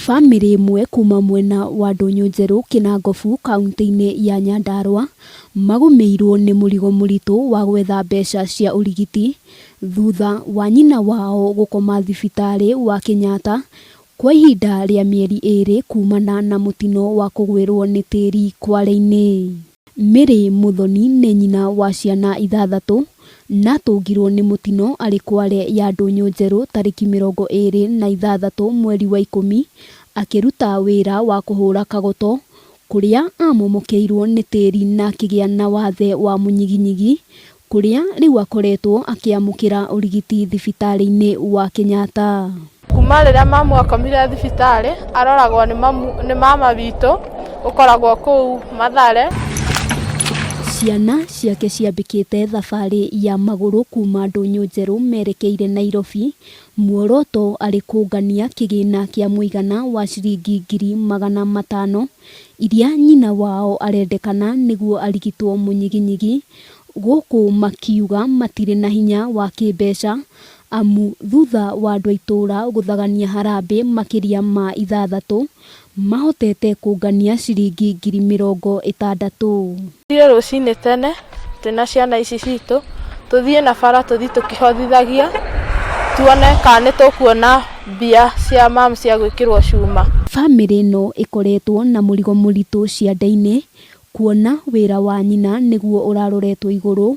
Bamĩrĩ ĩmwe kuma mwena wa Ndũnyũ Njerũ Kĩnangobu kauntĩ-inĩ ya Nyandarua magũmĩirwo nĩ mũrigo mũritũ wa gwetha mbeca cia ũrigiti thutha wa nyina wao gũkoma thibitarĩ wa Kenyatta kwa ihinda rĩa mĩeri ĩrĩ kumana na mũtino wa kũgwĩrwo nĩ tĩri Kwale-inĩ. Mary Muthoni nĩ nyina wa ciana ithathatũ na atũngirwo nĩ mũtino arĩ Kwale ya Ndũnyũ Njerũ tarĩki 26 mweri wa ikũmi akĩruta wĩra wa kũhũra kagoto kũrĩa amomokeirwo nĩ tĩri na akĩgĩa na wathe wa mũnyiginyigi kũrĩa rĩu akoretwo akĩamũkĩra ũrigiti thibitarĩ-inĩ wa Kenyatta. Kuma rĩrĩa mamu akomire thibitarĩ, aroragwo nĩ mamu, nĩ mama witũ ũkoragwo kũu Mathare. Ciana ciake ciambĩkĩte thabarĩ ya magũrũ kuma Ndũnyũ Njerũ merekeire Nairobi, muoroto arĩ kũngania kĩgĩna kĩa mũigana wa ciringi 500,000 iria nyina wao arendekana nĩguo arigitwo mũnyiginyigi, gũkũ makiuga matirĩ na hinya wa kĩmbeca amu thutha wa andũ a itũũra gũthagania harambĩ makĩria ma ithathatũ, mahotete kũngania ciringi 60,000. Thiĩ rũcinĩ tene twĩna ciana ici citũ, tũthiĩ na bara tũthiĩ tũkĩhothithagia, tuone kana nĩ tũkuona mbia cia mamu cia gwĩkĩrwo cuma. Bamĩrĩ ĩno ĩkoretwo na mũrigo mũritũ ciande-inĩ kuona wĩra wa nyina nĩguo ũraroretwo igũrũ,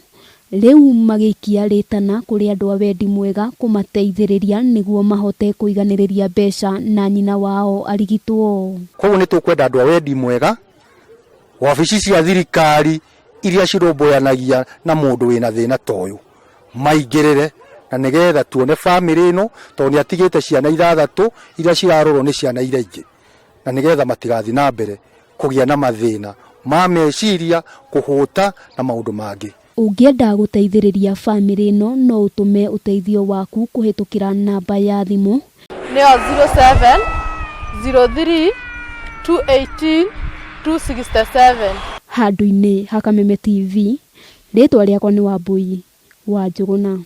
rĩu magĩikia rĩtana kũrĩ andũ a wendi mwega kũmateithĩrĩria nĩguo mahote kũiganĩrĩria mbeca na nyina wao arigitwo. Koguo nĩ tũkwenda andũ a wendi mwega, wabici cia thirikari iria cirũmbũyanagia na mũndũ wĩna thĩna ta ũyũ maingĩrĩre, na nĩgetha tuone bamĩrĩ ĩno, tondũ nĩ atigĩte ciana ithathatũ iria cirarorwo nĩ ciana iria ingĩ, na nĩgetha matigathiĩ na mbere kũgĩa na mathĩna ma meciria, kũhũta na maũndũ mangĩ. Ũngĩenda gũteithĩrĩria bamĩrĩ ĩno no ũtũme ũteithio waku kũhĩtũkĩra namba ya thimũ. Nĩyo 07 03 218 267. Handũ-inĩ ha Kameme TV, rĩtwa rĩakwa nĩ Wambũi wa Njũgũna.